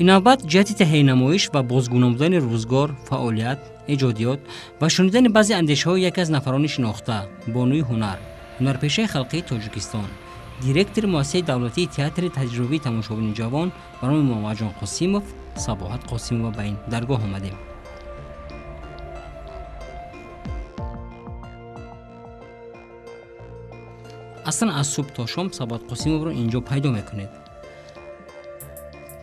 Ин навбат ҷиҳати таҳияи намоиш ва бозгӯ намудани рӯзгор, фаъолият, эҷодиёт ва шунидани баъзе андешаҳои яке аз нафарони шинохта, бонуи ҳунар, ҳунарпешаи халқии Тоҷикистон, директори муассисаи давлатии театри таҷрибавии тамошобини ҷавон ба номи Муҳаммадҷон Қосимов, Сабоҳат Қосимова ба ин даргоҳ омадем. Аслан аз субҳ то шом Сабоҳат Қосимовро инҷо пайдо мекунед.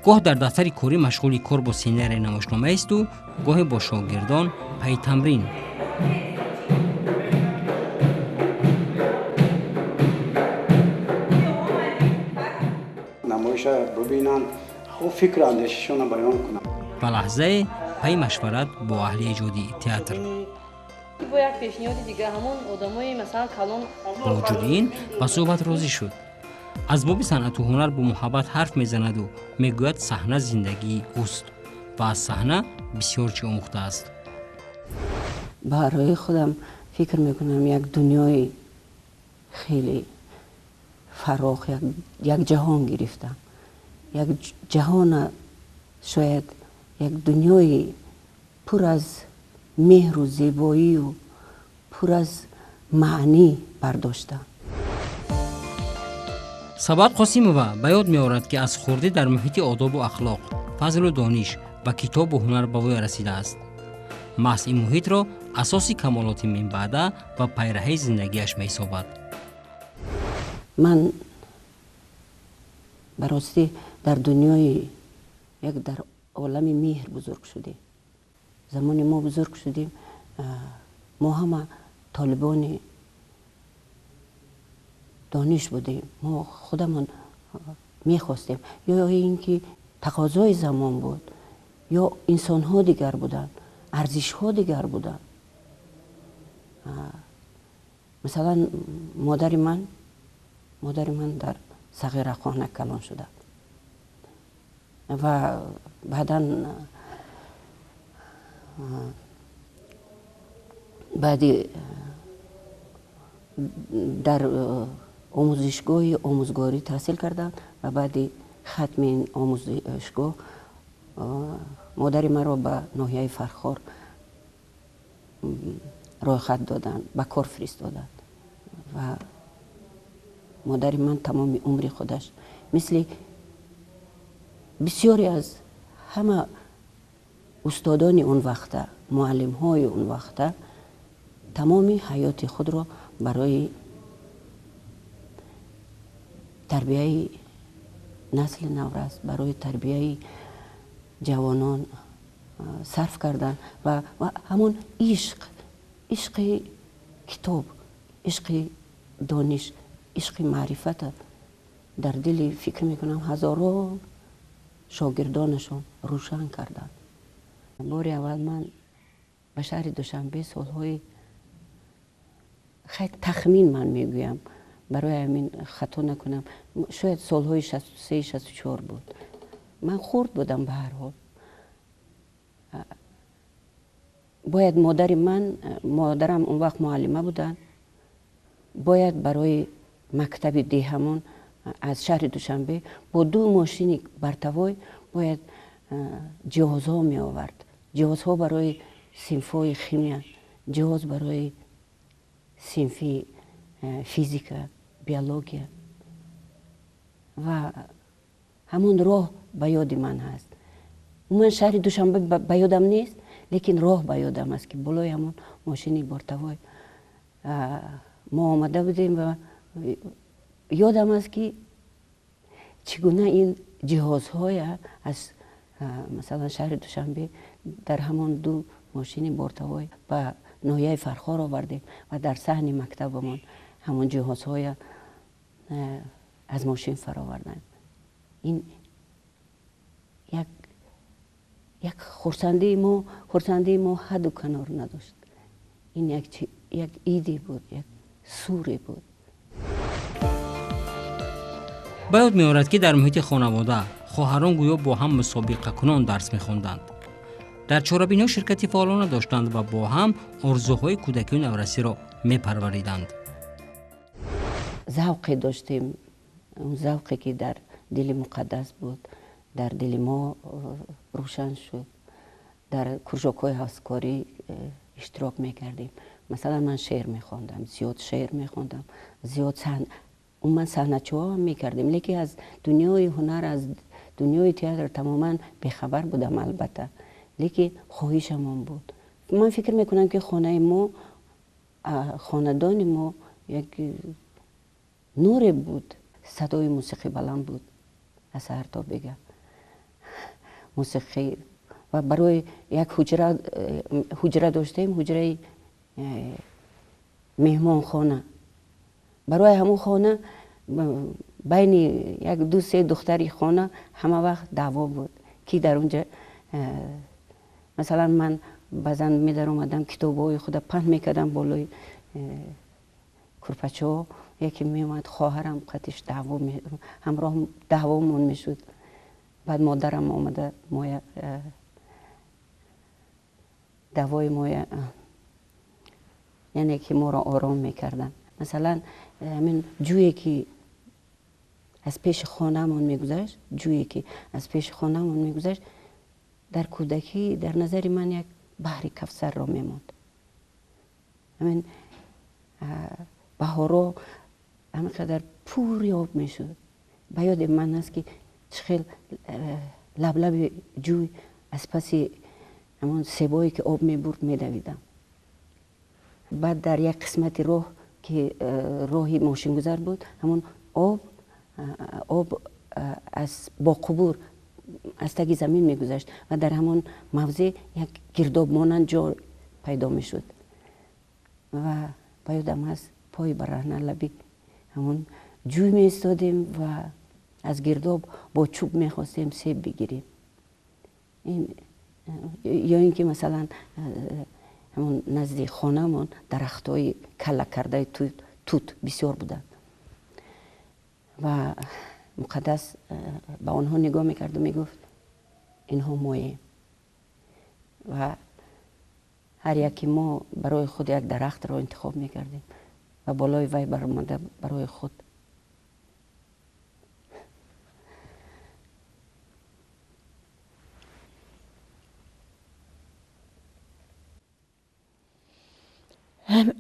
Гоҳ дар дафтари корӣ машғули кор бо сценарии намоишномаесту, гоҳе бо шогирдон пайи тамрин. Намоиша бибинанд, хуб фикру андешашонро баён кунанд. Ва лаҳзае пайи машварат бо аҳли эҷодии театр. Бо як пешниҳоди дига ҳамон одамои масалан калон. Бо вуҷуди ин ба суҳбат розӣ шуд. Аз боби санъату ҳунар бо муҳаббат ҳарф мезанаду мегӯяд, саҳна зиндагии ӯст ва аз саҳна бисёр чӣ омӯхтааст. Барои худам фикр мекунам, як дунёи хеле фарох, як ҷаҳон гирифтам. Як ҷаҳона, шояд як дунёи пур аз меҳру зебоию пур аз маънӣ бардоштам. Сабоҳат Қосимова ба ёд меорад, ки аз хурдӣ дар муҳити одобу ахлоқ, фазлу дониш ва китобу ҳунар ба воя расидааст. Маҳз ин муҳитро асоси камолоти минбаъда ва пайраҳаи зиндагиаш меҳисобад. Ман ба ростӣ дар дунёи як дар олами меҳр бузург шудем. Замоне мо бузург шудем, мо ҳама толибони дониш будем. Мо худамон мехостем, ё ин ки тақозои замон буд, ё инсонҳо дигар буданд, арзишҳо дигар буданд. Масалан, модари ман дар сағирахона калон шуда ва баъдан баъди дар омӯзишгоҳи омӯзгорӣ таҳсил кардам ва баъди хатми ин омӯзишгоҳ модари маро ба ноҳияи Фархор рӯйхат доданд, ба кор фиристоданд ва модари ман тамоми умри худаш мисли бисёре аз ҳама устодони он вақта, муаллимҳои он вақта тамоми ҳаёти худро барои тарбияи насли наврас, барои тарбияи ҷавонон сарф карданд ва ҳамон ишқ, ишқи китоб, ишқи дониш, ишқи маърифат дар дили фикр мекунам ҳазорон шогирдонашон рӯшан карданд. Бори аввал ман ба шаҳри Душанбе солҳои хай тахмин ман мегӯям, барои ҳамин хато накунам, шояд солҳои 63, 64 буд. Ман хурд будам ба ҳар ҳол. Бояд модари ман, модарам он вақт муаллима буданд, бояд барои мактаби деҳамон аз шаҳри Душанбе бо ду мошини бартавой бояд ҷиҳозҳо меовард. Ҷиҳозҳо барои синфҳои химия, ҷиҳоз барои синфи физика, биология. Ва ҳамон роҳ ба ёди ман ҳаст. Умуман шаҳри Душанбе ба ёдам нест, лекин роҳ ба ёдам аст, ки болои ҳамон мошини бортавой мо омада будем ва ёдам аст, ки чӣ гуна ин ҷиҳозҳоя аз масалан шаҳри Душанбе дар ҳамон ду мошини бортавой ба ноҳияи Фархор овардем ва дар саҳни мактабамон ҳамон ҷиҳозҳоя аз мошин фароварданд. Ин як хурсандии мо ҳадду канор надошт. Ин як иде буд, як суре буд. Ба ёд меорад, ки дар муҳити хонавода хоҳарон гӯё бо ҳам мусобиқакунон дарс мехонданд. Дар чорабиниҳо ширкати фаъолона доштанд ва бо ҳам орзуҳои кӯдакию наврасиро мепарвариданд. Завқе доштем, он завқе ки дар дили муқаддас буд, Дар дили мо рӯшан шуд. Дар кружокҳои ҳавскорӣ иштирок мекардем. Масалан, ман шеър мехондам, зиёд шеър мехондам, зиёд умуман саҳначаҳо ҳам мекардем, лекин аз дунёи ҳунар, аз дунёи театр тамоман бехабар будам, албатта, лекин хоҳишам он буд. Ман фикр мекунам, ки хонаи мо, хонадони мо як нуре буд. Садои мусиқӣ баланд буд аз саҳар то бега мусиқӣ. Ва барои як ҳуҷра доштем, ҳуҷраи меҳмонхона. Барои ҳамон хона байни як ду се духтари хона ҳама вақт даъво буд, ки дар онҷа, масалан, ман баъзан медаромадам, китобҳои худа паҳн мекардам болои курпачаҳо, яке меомад, хоҳарам қатиш даъво, ҳамроҳ даъвомон мешуд. Баъд модарам омада моя даъвои моя, яъне ки моро ором мекарданд. Масалан, ҳамин ҷӯе ки аз пеши хонаамон мегузашт, ҷӯе ки аз пеши хонаамон мегузашт, дар кӯдакӣ дар назари ман як баҳри кавсарро мемонд. Ҳамин баҳоро ҳамин қадар пури об мешуд. Ба ёди ман аст, ки чӣ хел лаблаби ҷӯй аз паси ҳамон себое ки об мебурд медавидам. Баъд дар як қисмати роҳ, ки роҳи мошингузар буд, ҳамон об аз бо қубур аз таги замин мегузашт ва дар ҳамон мавзеъ як гирдоб монанд ҷо пайдо мешуд. Ва ба ёдам аст, пои бараҳна лаби ҳамон ҷӯй меистодем ва аз гирдоб бо чӯб мехостем себ бигирем. Ё ин ки, масалан, ҳамон назди хонамон дарахтҳои калла кардаи тут бисёр буданд ва Муқаддас ба онҳо нигоҳ мекарду мегуфт: инҳо моем ва ҳар яке мо барои худ як дарахтро интихоб мекардем ва болои вай баромада барои худ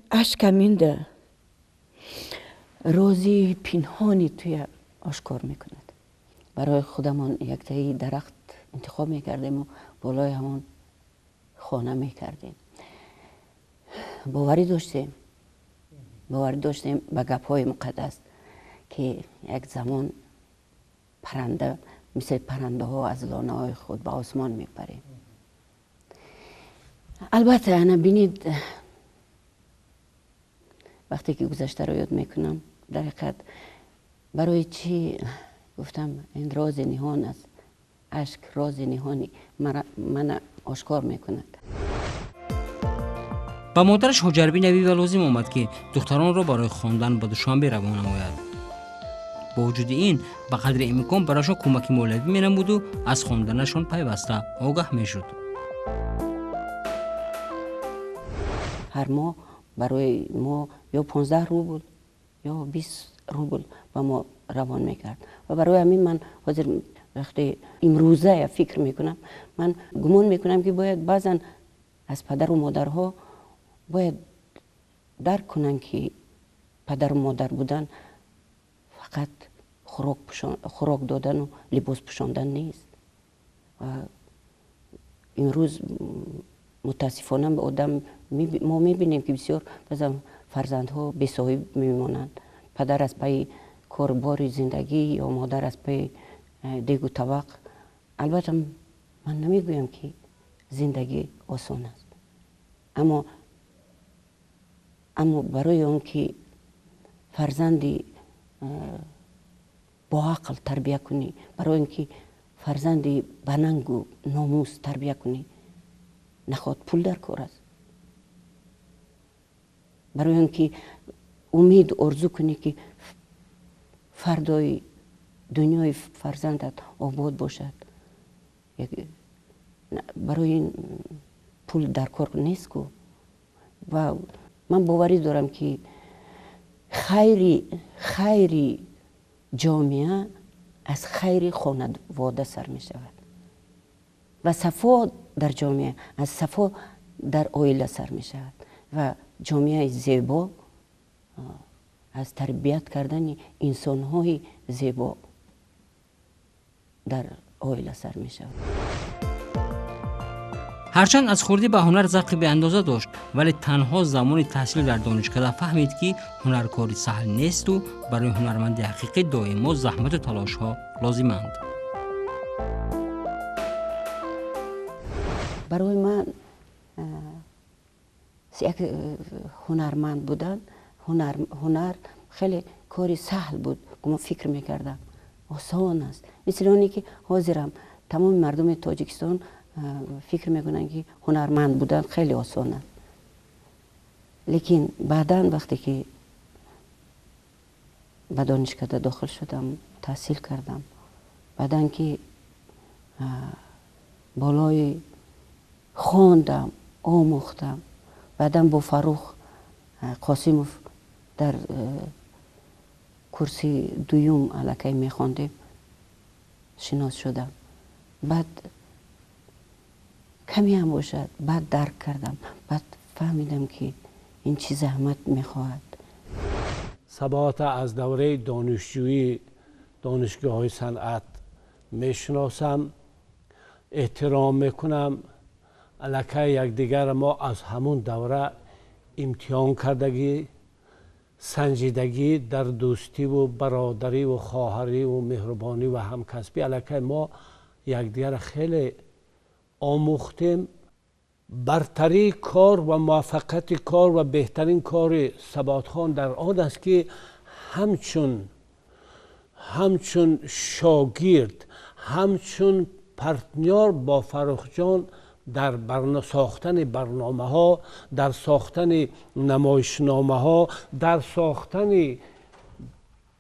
ашк аминда рози пинҳони туя ошкор мекунад. Барои худамон яктаи дарахт интихоб мекардему болои ҳамон хона мекардем. Боварӣ доштем, боварӣ доштем ба гапҳои Муқаддас, ки як замон парранда мисли паррандаҳо аз лонаҳои худ ба осмон мепарем. Албатта, ана бинед, вақте ки гузаштаро ёд мекунам, дар ҳақиқат барои чӣ гуфтам, ин рози ниҳон аст. Ашк рози ниҳони мана ошкор мекунад. Ба модараш Ҳоҷарбӣ Набиева лозим омад, ки духтаронро барои хондан ба Душанбе равон намояд. Бо вуҷуди ин, ба қадри имкон барояшон кӯмаки молиявӣ менамуду аз хонданашон пайваста огаҳ мешуд. Ҳар моҳ барои мо ё 15 рубл ё 20 рубл ба мо равон мекард. Ва барои ҳамин ман ҳозир вақте имрӯза фикр мекунам, ман гумон мекунам, ки бояд баъзан аз падару модарҳо бояд дарк кунанд, ки падару модар будан фақат хӯрок додану либос пӯшондан нест. Ва имрӯз мутаассифона одам мо мебинем, ки бисёр баъзан фарзандҳо бесоҳиб мемонанд. Падар аз пайи корбори зиндагӣ ё модар аз пайи дегу табақ. Албатта, ман намегӯям, ки зиндагӣ осон аст, аммо барои он ки фарзанди боақл тарбия кунӣ, барои он ки фарзанди банангу номус тарбия кунӣ, наход пул дар кор аст. Барои он ки умед орзу кунӣ, ки фардои дунёи фарзандат обод бошад, барои ин пул дар кор нест ку. Ва ман боварӣ дорам, ки хайри ҷомеа аз хайри хонавода сар мешавад ва сафо дар ҷомеа аз сафо дар оила сар мешавад ва ҷомеаи зебо аз тарбият кардани инсонҳои зебо дар оила сар мешавад. Ҳарчанд аз хурдӣ ба ҳунар завқи беандоза дошт, вале танҳо замони таҳсил дар донишкада фаҳмид, ки ҳунаркори саҳл несту барои ҳунарманди ҳақиқӣ доимо заҳмату талошҳо лозиманд. Барои ман як ҳунарманд будан, ҳунар хеле кори саҳл буд. Гумон фикр мекардам, осон аст. Мисли оне ки ҳозирам тамоми мардуми Тоҷикистон фикр мекунанд, ки ҳунарманд будан хеле осон аст. Лекин баъдан вақте ки ба донишкада дохил шудам, таҳсил кардам, баъдан ки болои хондам, омӯхтам, баъдан бо Фаррух Қосимов дар курси дуюм аллакай мехондем, шинос шудам. Баъд каме ҳам бошад, баъд дарк кардам, баъд фаҳмидам, ки ин чӣ заҳмат мехоҳад. Сабоҳата аз давраи донишҷӯӣ донишгоҳҳои санъат мешиносам, эҳтиром мекунам. Аллакай якдигарро мо аз ҳамун давра имтиҳон кардагӣ, санҷидагӣ дар дӯстиву бародариву хоҳариву меҳрубонӣ ва ҳамкасбӣ аллакай мо якдигарро хеле омӯхтем. Бартарии кор ва муваффақияти кор ва беҳтарин кори Сабоҳатхон дар он аст, ки ҳамчун шогирд, ҳамчун партнёр бо Фаррухҷон дар сохтани барномаҳо, дар сохтани намоишномаҳо, дар сохтани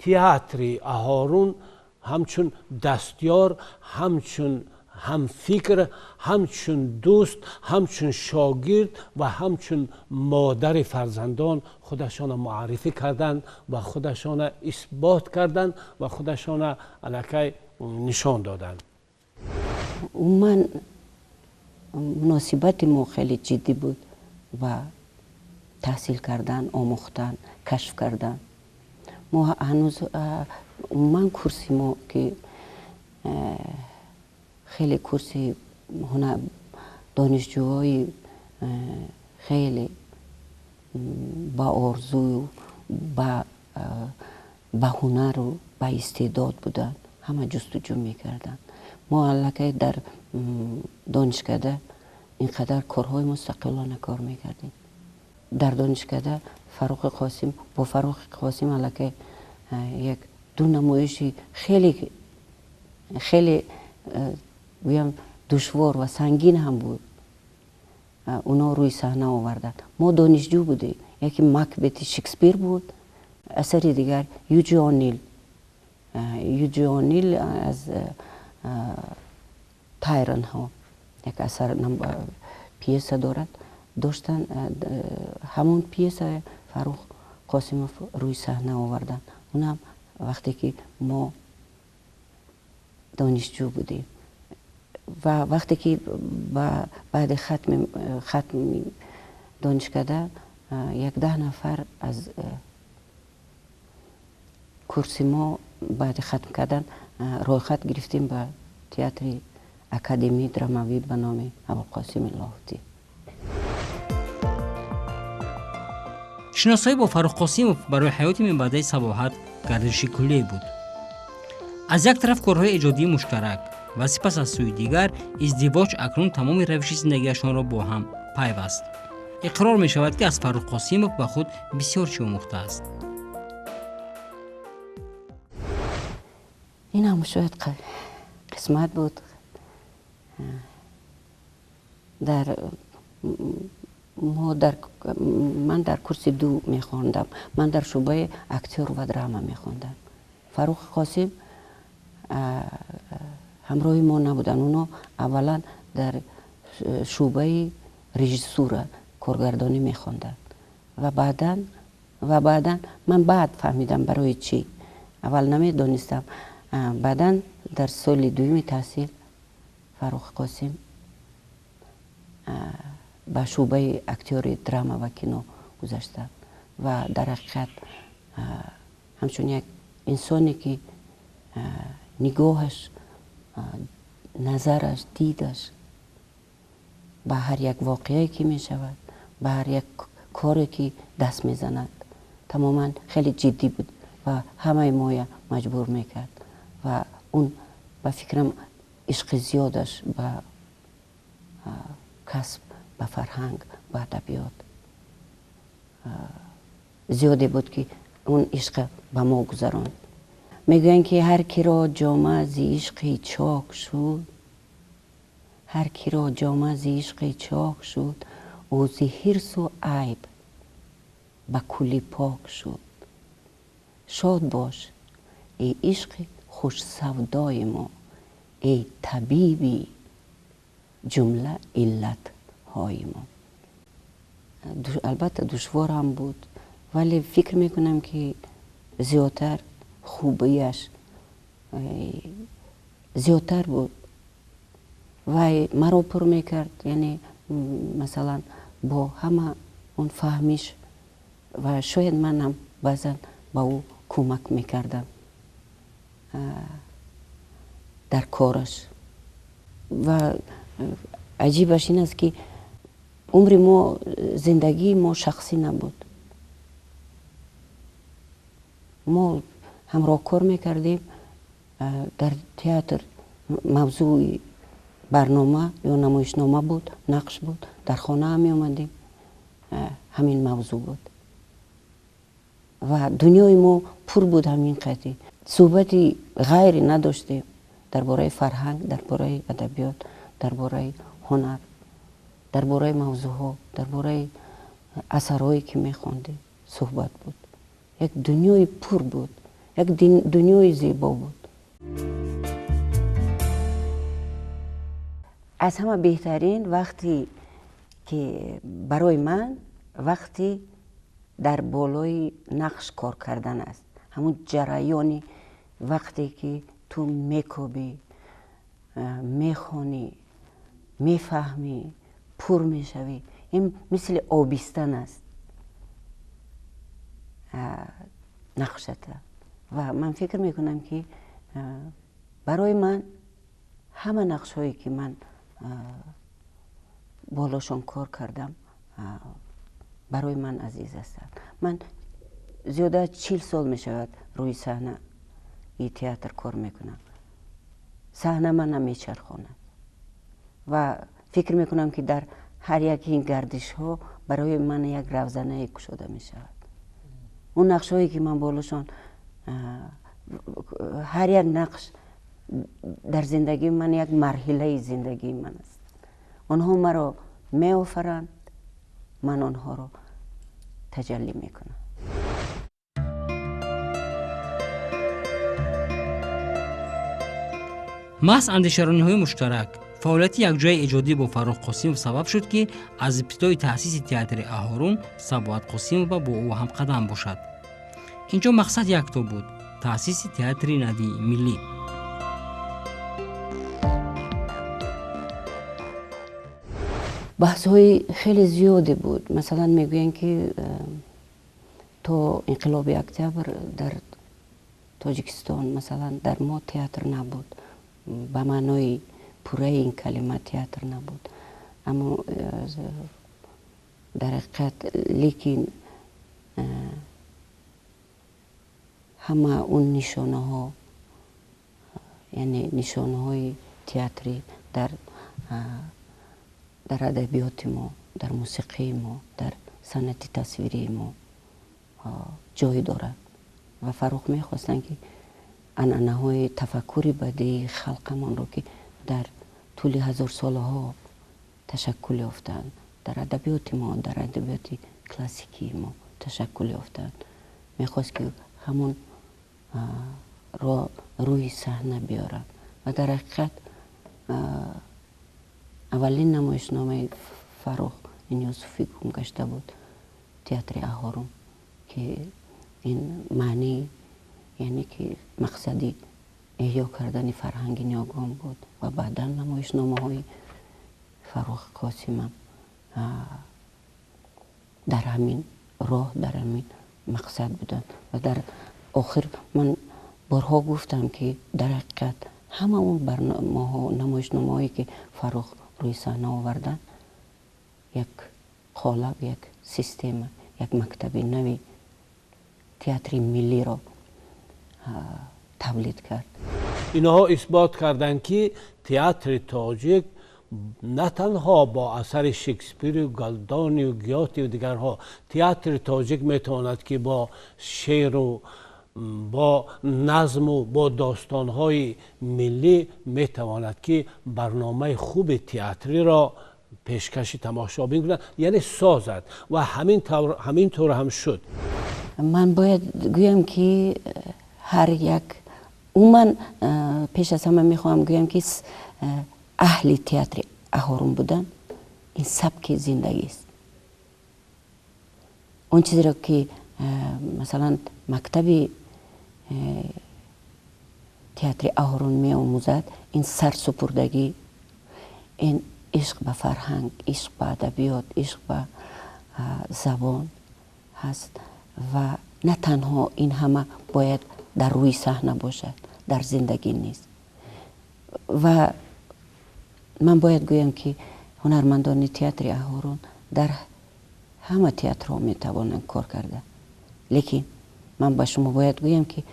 театри Аҳорун ҳамчун дастёр, ҳамчун ҳамфикр, ҳамчун дӯст, ҳамчун шогирд ва ҳамчун модари фарзандон худашонро муаррифӣ карданд ва худашонро исбот карданд ва худашонро аллакай нишон доданд. Умуман муносибати мо хеле ҷиддӣ буд ва таҳсил кардан, омӯхтан, кашф кардан. Мо ҳанӯз умуман курси мо ки хеле курси донишҷӯҳои хеле ба орзую, ба ҳунару ба истеъдод буданд, ҳама ҷустуҷӯ мекарданд. Мо аллакай дар донишкада ин қадар корҳои мустақилона кор мекардем. Дар донишкада Фаррухи Қосим, бо Фаррухи Қосим аллакай як ду намоиши хеле хеле гӯям душвор ва сангин ҳам буд, оно рӯи саҳна оварданд. Мо донишҷӯ будем. Яке Макбети Шекспир буд, асари дигар Юҷи О'Нил. Юҷи О'Нил аз Тайронҳо як асар пьеса дорад, доштан ҳамон пьеса Фаррух Қосимов рӯи саҳна оварданд. Унам вақте ки мо донишҷӯ будем ва вақте ки баъди хатми донишкада 11 нафар аз курси мо баъди хатм кардан рӯйхат гирифтем ба театри Академияи драмавӣ ба номи Абулқосими Лоҳутӣ. Шиносоӣ бо Фаррух Қосимов барои ҳаёти минбаъдаи Сабоҳат гардиши куллие буд. Аз як тараф корҳои эҷодии муштарак ва сипас аз сӯи дигар издивоҷ акнун тамоми равиши зиндагиашонро бо ҳам пайваст. Иқрор мешавад, ки аз Фаррух Қосимов ба худ бисёр чӣ омӯхтааст. Ин ҳам шояд қисмат буд. Дар мо дар ман дар курси ду мехондам, ман дар шӯъбаи актёр ва драма мехондам. Фаррух Қосим ҳамроҳи мо набуданд. Оно аввалан дар шӯъбаи режиссура коргардонӣ мехонданд ва баъдан ман баъд фаҳмидам барои чӣ. Аввал намедонистам. Баъдан дар соли дуюми таҳсил Фаррух Қосим ба шӯъбаи актёри драма ва кино гузаштанд ва дар ҳақиқат ҳамчун як инсоне ки нигоҳаш, назараш, дидаш ба ҳар як воқеае ки мешавад, ба ҳар як коре ки даст мезанад, тамоман хеле ҷиддӣ буд ва ҳамаи моя маҷбур мекард ва он ба фикрам ишқи зиёдаш ба касб, ба фарҳанг, ба адабиёт зиёде буд ки он ишқа ба мо гузаронд. Мегӯянд ки ҳар киро ҷома зи ишқи чок шуд, ҳар киро ҷома зи ишқи чок шуд, ӯ зи ҳирсу айб ба куллӣ пок шуд. Шод бош, эй ишқи хушсавдои мо, эй табиби ҷумла иллатҳои мо. Албатта душвор ҳам буд, вале фикр мекунам ки зиёдтар хубияш зиёдтар буд. Вай маро пур мекард, яъне масалан бо ҳама он фаҳмиш ва шояд манам баъзан ба ӯ кӯмак мекардам дар кораш. Ва аҷибаш ин аст ки умри мо, зиндагии мо шахсӣ набуд. Мо ҳамроҳ кор мекардем дар театр, мавзӯи барнома ё намоишнома буд, нақш буд, дар хона ҳам меомадем, ҳамин мавзӯъ буд ва дунёи мо пур буд ҳамин қадри. Суҳбати ғайре надоштем дар бораи фарҳанг, дар бораи адабиёт, дар бораи ҳунар, дар бораи мавзӯъҳо, дар бораи асарҳое ки мехондем суҳбат буд. Як дунёи пур буд, як дунёи зебо буд. Аз ҳама беҳтарин вақте ки барои ман вақти дар болои нақш кор кардан аст. Ҳамун ҷараёни вақте ки ту мекобӣ, мехонӣ, мефаҳмӣ, пур мешавӣ. Ин мисли обистан аст нақшата. Ва ман фикр мекунам ки барои ман ҳама нақшҳое ки ман болошон кор кардам барои ман азиз ҳастанд. Ман зиёда аз 40 сол мешавад рӯи саҳнаи театр кор мекунам. Саҳна мана мечархонад ва фикр мекунам ки дар ҳар яки ин гардишҳо барои ман як равзанае кушода мешавад. Он нақшҳое ки ман болошон, ҳар як нақш дар зиндагии ман як марҳилаи зиндагии ман аст. Онҳо маро меофаранд, ман онҳоро таҷаллӣ мекунам. Маҳз андешарониҳои муштарак, фаъолияти якҷояи эҷодӣ бо Фаррух Қосимов сабаб шуд, ки аз ибтидои таъсиси театри Аҳорун Сабоат Қосимова бо ӯ ҳамқадам бошад. Инҷо мақсад якто буд: таъсиси театри нави миллӣ. Баҳсҳои хеле зиёде буд. Масалан мегӯянд ки то инқилоби октябр дар Тоҷикистон масалан дар мо театр набуд. Ба маънои пурраи ин калима театр набуд. Аммо дар ҳақиқат лекин ҳама он нишонаҳо, яъне нишонаҳои театрӣ дар адабиёти мо, дар мусиқии мо, дар санъати тасвирии мо ҷой дорад. Ва Фаррух мехостанд ки анъанаҳои тафаккури бадии халқамонро ки дар тӯли ҳазорсолаҳо ташаккул ёфтанд, дар адабиёти мо, дар адабиёти классикии мо ташаккул ёфтанд, мехост ки ҳамон ро рӯи саҳна биёрад. Ва дар ҳақиқат аввалин намоишномаи Фаррух ин Юсуфӣ гум гашта буд, театри Аҳорун, ки ин маънии, яъне ки мақсади Эҳё кардани фарҳанги ниёгон буд ва баъдан намоишномаҳои Фаррух Қосимам дар ҳамин роҳ, дар ҳамин мақсад буданд. Ва дар охир ман борҳо гуфтам, ки дар ҳақиқат ҳама он барномаҳо, намоишномаҳое ки Фаррух рӯи саҳна оварданд, як қолаб, як система, як мактаби нави театри миллиро тавлид кард. Инҳо исбот карданд, ки театри тоҷик на танҳо бо асари Шекспиру Галдонию Гётеву дигарҳо, театри тоҷик метавонад, ки бо шеъру бо назму бо достонҳои миллӣ метавонад, ки барномаи хуби театриро пешкаши тамошобин кунад, яъне созад. Ва ҳамин тавр ҳам шуд. Ман бояд гӯям, ки ҳар як умуман пеш аз ҳама мехоҳам гӯям, ки аҳли театри Аҳорун будан ин сабки зиндагист. Он чизеро ки масалан мактаби театри Аҳорун меомӯзад, ин сарсупурдагӣ, ин ишқ ба фарҳанг, ишқ ба адабиёт, ишқ ба забон ҳаст. Ва на танҳо ин ҳама бояд дар рӯи саҳна бошад, дар зиндагӣ низ. Ва ман бояд гӯям, ки ҳунармандони театри Аҳорун дар ҳама театрҳо метавонанд кор карда, лекин ман ба шумо бояд гӯям, ки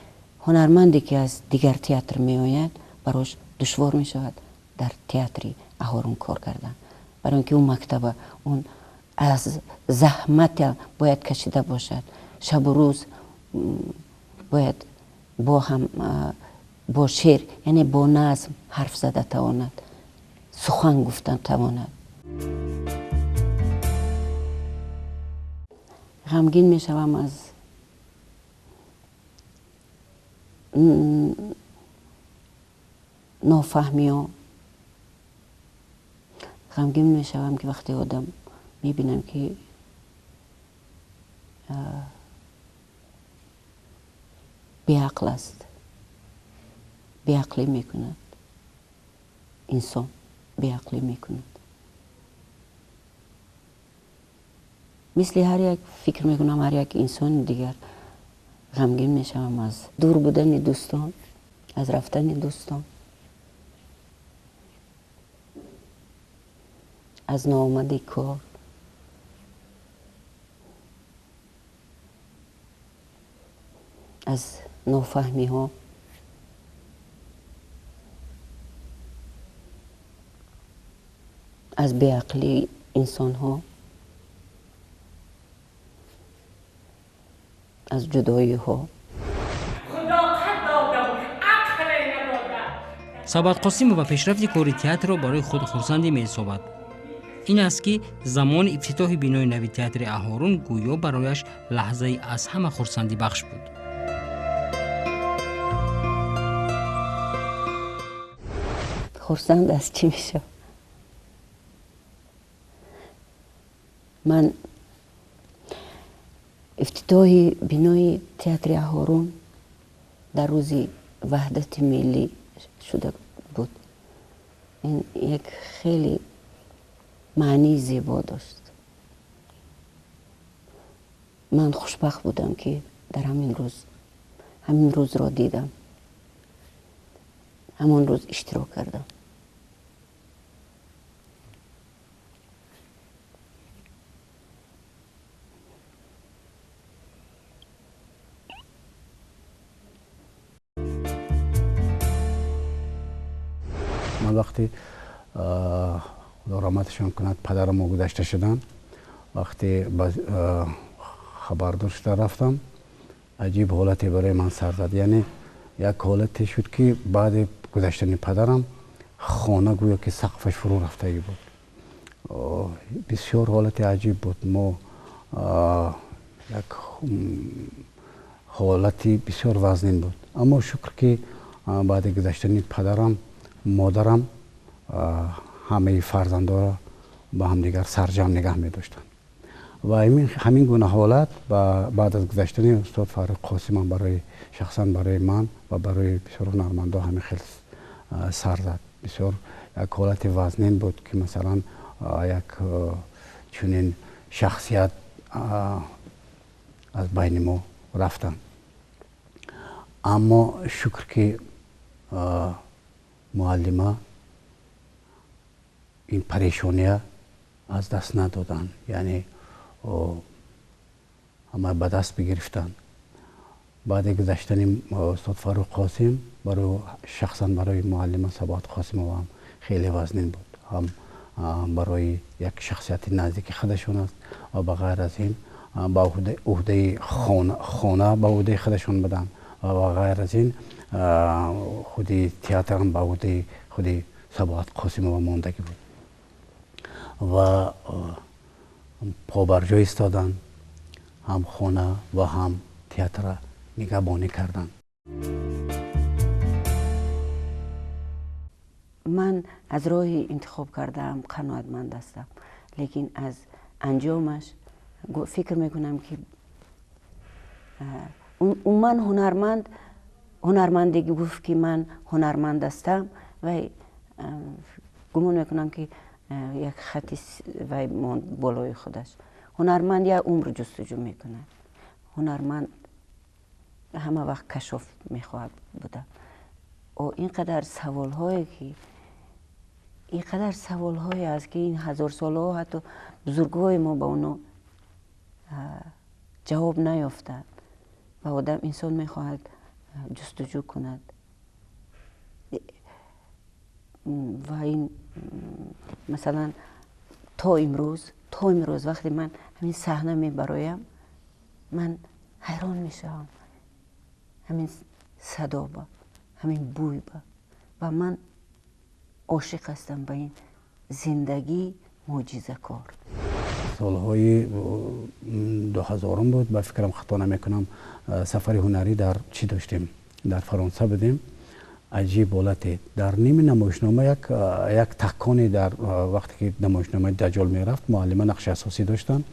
ҳунарманде ки аз дигар театр меояд, барош душвор мешавад дар театри Аҳорун кор кардан, барои он ки он мактаба он аз заҳмат бояд кашида бошад, шабу рӯз бояд бо ҳам бо шеър, яъне бо назм ҳарф зада тавонад, сухан гуфтан тавонад. Ғамгин мешавам аз нофаҳмиҳо, ғамгин мешавам, ки вақте одам мебинам, ки беақл аст, беақлӣ мекунад, инсон беақлӣ мекунад. Мисли ҳар як, фикр мекунам, ҳар як инсони дигар ғамгин мешавам аз дур будани дӯстон, аз рафтани дӯстон, аз ноомади кор. Аз нофаҳмиҳо. Аз беақлии инсонҳо, аз ҷудоиҳо. Сабат Қосимова пешрафти кори театрро барои худ хурсандӣ меҳисобад. Ин аст, ки замони ифтитоҳи бинои нави театри Аҳорун гӯё барояш лаҳзаи аз ҳама хурсандибахш буд. Хурсанд аз чӣ мешавам? Ман ифтитоҳи бинои театри Аҳорун дар рӯзи ваҳдати миллӣ шуда буд. Ин як хеле маънии зебо дошт. Ман хушбахт будам, ки дар ҳамин рӯз ҳамин рӯзро дидам, ҳамон рӯз иштирок кардам. Ман вақте худо раҳматашон кунад, падарам гузашта шуданд, вақте хабардор шуда рафтам, аҷиб ҳолате барои ман сар зад. Яъне як ҳолате шуд, ки баъди гузаштани падарам хона гӯё ки сақфаш фурӯ рафтагӣ буд. Бисёр ҳолати аҷиб буд. Мо як ҳолати бисёр вазнин буд. Аммо шукр, ки баъди гузаштани падарам модарам ҳамаи фарзандоро ба ҳамдигар сарҷамъ нигаҳ медоштанд. Ва ҳамин гуна ҳолат баъд аз гузаштани устод Фаррух Қосим ҳам барои шахсан барои ман ва барои бисёр ҳунармандо ҳамин хел сар зад. Бисёр як ҳолати вазнин буд, ки масалан як чунин шахсият аз байни мо рафтанд. Аммо шукр, ки муаллима ин парешония аз даст надоданд, яъне ҳама ба даст бигирифтанд. Баъди гузаштани устод Фаррух Қосим барои шахсан барои муаллима Сабоҳат Қосимова ҳам хеле вазнин буд, ҳам барои як шахсияти наздики худашон аст ва ба ғайр аз ин ба уҳдаи хона ба уҳдаи худашон буданд ва ба ғайр аз ин худи театрам ба уҳдаи худи Сабоҳат Қосимова мондагӣ буд ва побарҷо истоданд, ҳам хона ва ҳам театра нигаҳбонӣ карданд. Ман аз роҳи интихоб кардаам қаноатманд ҳастам, лекин аз анҷомаш фикр мекунам, ки умуман ҳунарманд, ҳунарманде гуфт, ки ман ҳунарманд ҳастам, вай гумон мекунам, ки як хати вай монд болои худаш. Ҳунарманд як умр ҷустуҷӯ мекунад, ҳунарманд ҳама вақт кашоф мехоҳад буда. Ин қадар саволҳое ки ин қадар саволҳое аст, ки ин ҳазорсолаҳо ҳатто бузургҳои мо ба оно ҷавоб наёфтанд ва одам инсон мехоҳад ҷустуҷӯ кунад. Ва ин масалан то имрӯз вақте ман ҳамин саҳна мебароям, ман ҳайрон мешавам ҳамин садо ба ҳамин бӯй ба, ва ман ошиқ ҳастам ба ин зиндагии мӯъҷизакор. Солҳои 2000-ум буд, ба фикрам хато намекунам, сафари ҳунарӣ дар чӣ доштем, дар Фаронса будем. Аҷиб ҳолате, дар ними намоишнома як таконе, дар вақте ки намоишномаи Даҷол мерафт, муаллима нақши асосӣ доштанд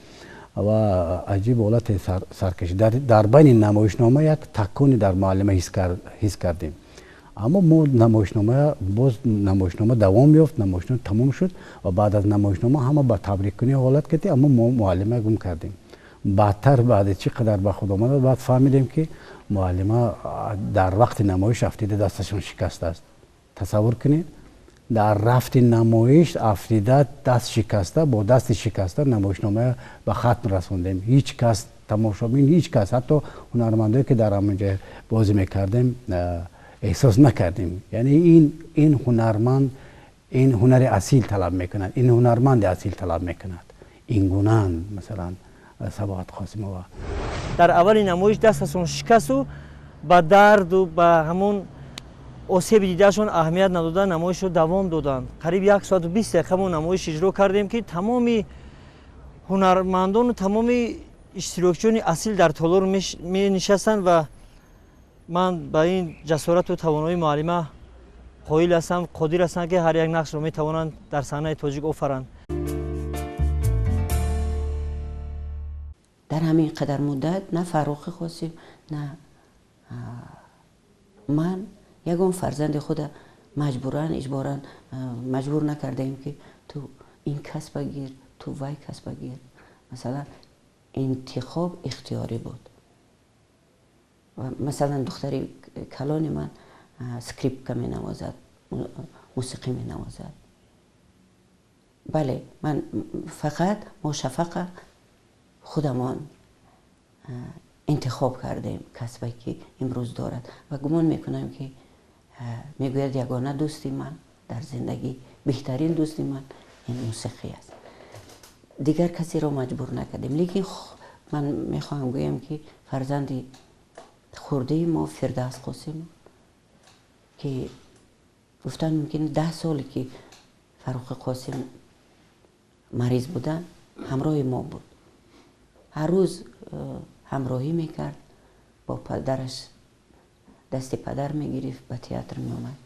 ва аҷиб ҳолате саркашид. Дар байни намоишнома як таконе дар муаллима ҳис кардем, аммо мо намоишнома боз намоишнома давом ёфт, намоишнома тамом шуд ва баъд аз намоишнома ҳама ба табриккунӣ ҳолат кардем, аммо мо муаллима гум кардем. Баъдтар баъде чӣ қадар ба худ омада, баъд фаҳмидем, ки муаллима дар вақти намоиш афтида, дасташон шикастааст. Тасаввур кунед, дар рафти намоиш афтида, даст шикаста, бо дасти шикаста намоишномая ба хатм расондем. Ҳеҷ кас тамошобин, ҳеҷ кас, ҳатто ҳунармандое ки дар ҳамонҷо бозӣ мекардем, эҳсос накардем. Яъне ин ҳунарманд, ин ҳунари асил талаб мекунад, ин ҳунарманди асил талаб мекунад. Ин гунаанд масалан Сабоҳат Қосимова. Дар аввали намоиш дасташон шикасту ба дарду ба ҳамон осеби дидаашон аҳамият надода, намоишро давом доданд. Қариб 1 соату 20 дақиқа мо намоиш иҷро кардем, ки тамоми ҳунармандону тамоми иштирокчиёни асил дар толор менишастанд. Ва ман ба ин ҷасорату тавоноии муаллима қоил ҳастам, қодир ҳастанд, ки ҳар як нақшро метавонанд дар саҳнаи тоҷик офаранд. Дар ҳамин қадар муддат на Фаррухи Қосим, на ман ягон фарзанди худа маҷбуран, иҷборан маҷбур накардаем, ки ту ин касба гир, ту вай касба гир. Масалан, интихоб ихтиёрӣ буд. Масалан, духтари калони ман скрипка менавозад, мусиқӣ менавозад. Бале, ман фақат мо шафақа худамон интихоб кардем касбе ки имрӯз дорад ва гумон мекунам, ки мегӯяд: ягона дӯсти ман дар зиндагӣ, беҳтарин дӯсти ман ин мусиқӣ аст. Дигар касеро маҷбур накардем. Лекин ман мехоҳам гӯям, ки фарзанди хурдии мо Фирдавс Қосимов, ки гуфтан мумкин, 10 соле ки Фаррухи Қосим мариз буданд, ҳамроҳи мо буд, ҳар рӯз ҳамроҳӣ мекард бо падараш, дасти падар мегирифт, ба театр меомад.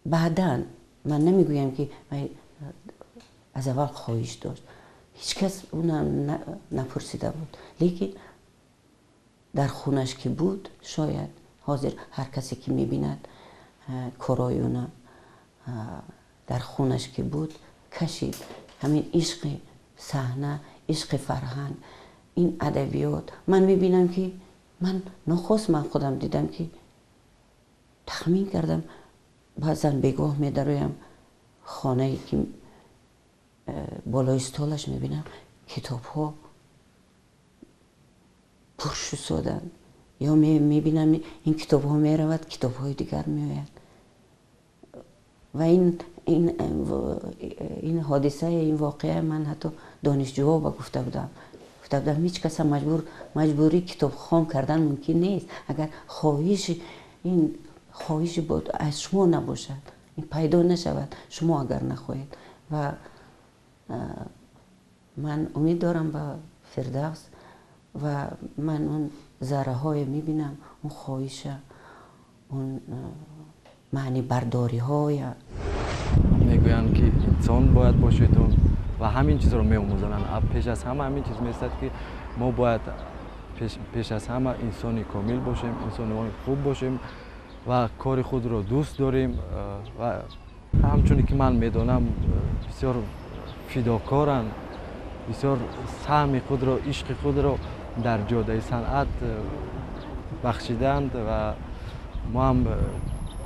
Баъдан ман намегӯям, ки Аз аввал хоҳиш дошт, ҳеҷ кас уна напурсида буд, лекин дар хунаш ки буд, шояд ҳозир ҳар касе ки мебинад корои уна, дар хунаш ки буд, кашид ҳамин ишқи саҳна, ишқи фарҳанг, ин адабиёт. Ман мебинам, ки ман нохост, ман худам дидам, ки тахмин кардам, баъзан бегоҳ медароям хонае ки болои столаш мебинам, китобҳо пур шусоданд, ё мебинам, ин китобҳо меравад, китобҳои дигар меояд. Ва ин ҳодиса, ин воқеа, ман ҳатто донишҷӯҳо ба гуфта будам, ҳеҷ каса маҷбурӣ китобхон кардан мумкин нест, агар хоҳиши ин хоҳиши аз шумо набошад, ин пайдо нашавад, шумо агар нахоҳед. Ва ман умед дорам ба Фирдавс ва ман он зарраҳое мебинам, он хоҳиша, он маънибардориҳоя. Мегӯянд, ки инсон бояд бошедум ва ҳамин чизро меомӯзонанд. Пеш аз ҳама ҳамин чиз меистад, ки мо бояд пеш аз ҳама инсони комил бошем, инсони хуб бошем ва кори худро дӯст дорем. Ва ҳамчуне ки ман медонам, бисёр фидокоранд, бисёр саҳми худро, ишқи худро дар ҷодаи санъат бахшидаанд ва мо ҳам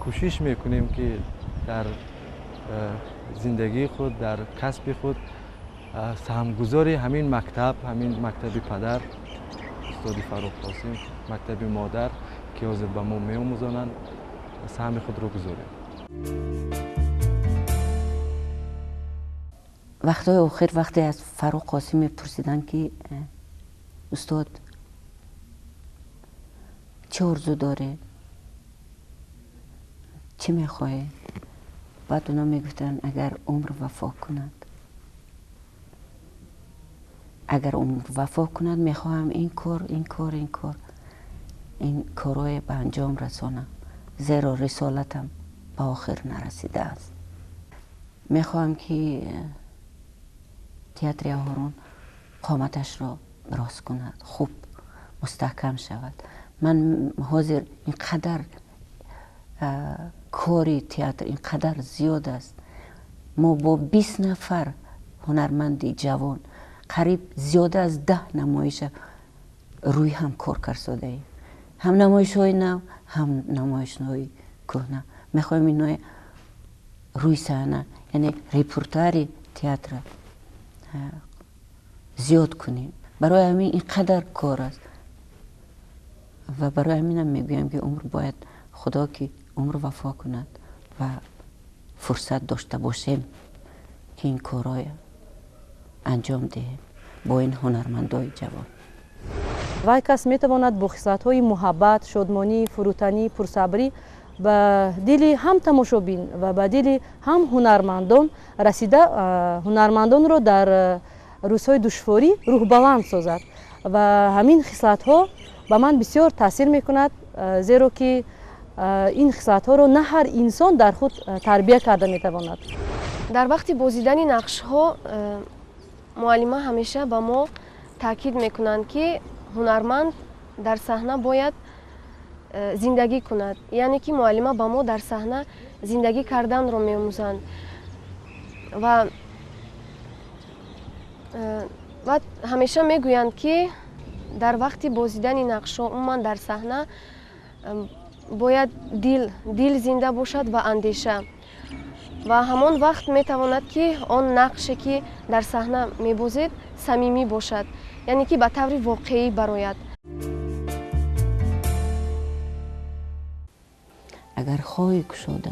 кӯшиш мекунем, ки дар зиндагии худ, дар касби худ саҳмгузори ҳамин мактаб, ҳамин мактаби падар, устоди Фаррух Қосим, мактаби модар, ки ҳозир ба мо меомӯзонанд, саҳми худро гузорем. Вақтҳои охир, вақте аз Фаррух Қосим мепурсиданд, ки устод, чӣ орзу доред, чӣ мехоҳед, баъд оно мегуфтанд: агар умр вафо кунад, агар умр вафо кунад, мехоҳам ин кор, ин кор, ин кор, ин корҳое ба анҷом расонам, зеро рисолатам ба охир нарасидааст. Мехоҳам, ки театри Аҳорун қоматашро рост кунад, хуб мустаҳкам шавад. Ман ҳозир ин қадар кори театр ин қадар зиёд аст. Мо бо 20 нафар ҳунарманди ҷавон қариб зиёда аз 10 намоиша рӯи ҳам кор карсодаем, ҳам намоишҳои нав, ҳам намоишҳои кӯҳна. Мехоҳем инои рӯи саҳна, яъне репертуари театра зиёд кунем. Барои ҳамин ин қадар кор аст ва барои ҳаминам мегӯям, ки умр бояд, худо ки умр вафо кунад ва фурсат дошта бошем, ки ин корҳоя анҷом диҳем бо ин ҳунармандои ҷавон. Вай кас метавонад бо хислатҳои муҳаббат, шодмонӣ, фурӯтанӣ, пурсабрӣ ба дили ҳам тамошобин ва ба дили ҳам ҳунармандон расида, ҳунармандонро дар рӯзҳои душворӣ рӯҳбаланд созад. Ва ҳамин хислатҳо ба ман бисёр таъсир мекунад, зеро ки ин хислатҳоро на ҳар инсон дар худ тарбия карда метавонад. Дар вақти бозидани нақшҳо муаллима ҳамеша ба мо таъкид мекунанд, ки ҳунарманд дар саҳна бояд зиндагӣ кунад, яъне ки муаллима ба мо дар саҳна зиндагӣ карданро меомӯзанд ва ҳамеша мегӯянд, ки дар вақти бозидани нақшҳо, умуман дар саҳна бояд дил зинда бошад ва андеша, ва ҳамон вақт метавонад, ки он нақше, ки дар саҳна мебозед, самимӣ бошад, яъне ки ба таври воқеӣ барояд. Агар хоҳӣ кушода